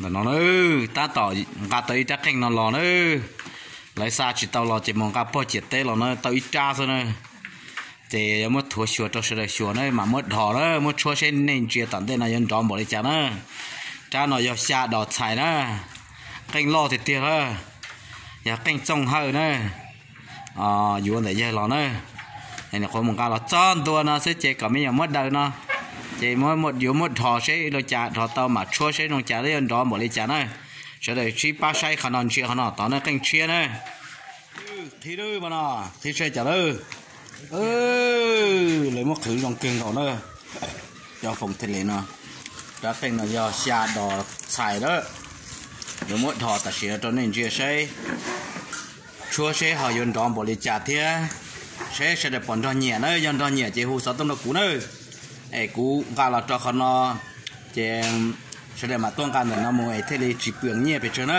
Ntawm no na, tab tom nqa tau ib rab qeej no los na. Lawv xa tsis tau los ces mus nqa pog ciam teb los na, tau ib rab xwb na. Ces yuav muab thuav xyuas rau sawv daws xyuas na, mam muab dhos na, muab tshuab seb nej ntsia tom ntej no yuav nrov npaum li cas na. Rab no yog xya dos txhais na, qeej loj tiag tiag na, yog qeej txooj hawj na. Yuav ntawm yawg los na. Nyuam qhuav mus nqa los txog ntua no xwb ces kom me nyuam muab daws no, ces yuav muab dhos seb li cas, dhos tau mam tshuab seb zoo cas, yuav nrov npaum li cas na. Sawv daws sib pab saib qhov no, ntsia qhov no tod na, qeej tshiab na. Qhib no, qhib saib cas lawm. Lawv muab qhwv zoo kawg nkaus na. Cov foom thiaj li no, rab qeej no yog xya dos txhais lawm. Yuav muab dhos tam sim no rau nej ntsia seb, tshuab seb ho yuav nrov npaum li cas thiab, seb sawv daws pom nrog nyiam na. Yog nrog nyiam ces hu xov tooj rau kuv na. Es kuv nqa los rau qhov no, ces sawv daws mam tuaj nqa ntawm no mus es thiaj li tsis pw nyiaj pes tsawg na.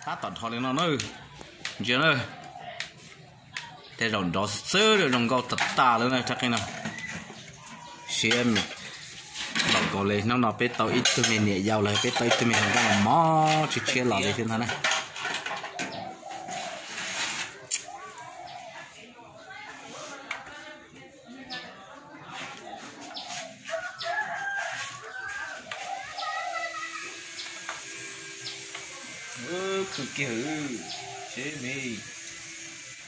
Tab tom dhos li no na, ntsia na. Tej zaum nrov xwb, zoo nkauj tag tag lawm na rab qeej no. Siab npaum nkaus li hnub no peb tau ib tug me niam yau los peb tau ib tug me hluas nkauj los mob tshiab tshiab los li thiab ntag na. Khwv kiag, seb me,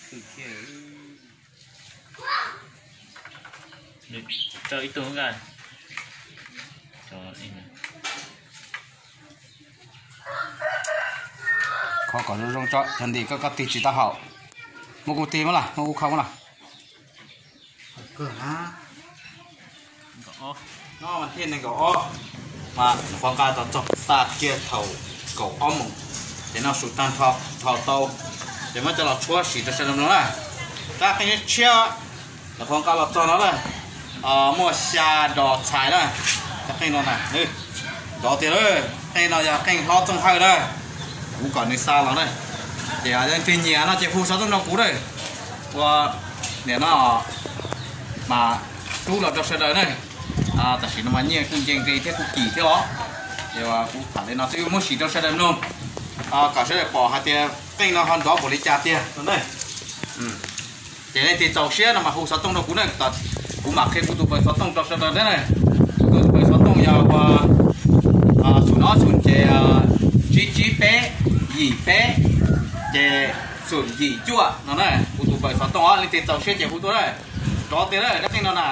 khwv kiag. Rau ib tug nqa. Kho kom zoo zoo tso, cov ntim koj, koj tig tsis tau haum. Muab kuv tig mas los, muab kuv kho mas los. Thiaj nees nkaum ob, mas qhuav nqa tau txog tag kiag thaum kaum ob moos, ces no su tag nrho tau, ces muab coj los tshuab siv rau sawv daws mloog na. Rab qeej tshiab, nyuam qhuav nqa los txog no na, muaj xya dos txhais na. Rab qeej no na, nrov tiag lawm, qeej no yog qeej hlob txooj hawj na. Kuv kom nws xa los na, ces yog leej twg nyiam no ces hu xov tooj rau kuv na. Ua, niam no mas rub los rau sawv daws na. Tam sim no mas nyiaj kuj nce nqi thiab kuj kim thiab os. Ces kuv tham li no xwb, muab siv rau sawv daws mloog, kom sawv daws pom hais tias qeej no ho nrov npaum li cas tiag no na. Ces leej twg txaus siab no mas hu xov tooj rau kuv na, kuv mam qhia kuv tus npawb xov tooj rau sawv daws thiab na. Kuv tus npawb xov tooj yog ua xum no xum ces tsib tsib peb yim peb ces xum yim cuaj no na. Kuv tus npawb xov tooj os, leej twg txaus siab ces hu tuaj na. Nrov tiag na, rab qeej no na.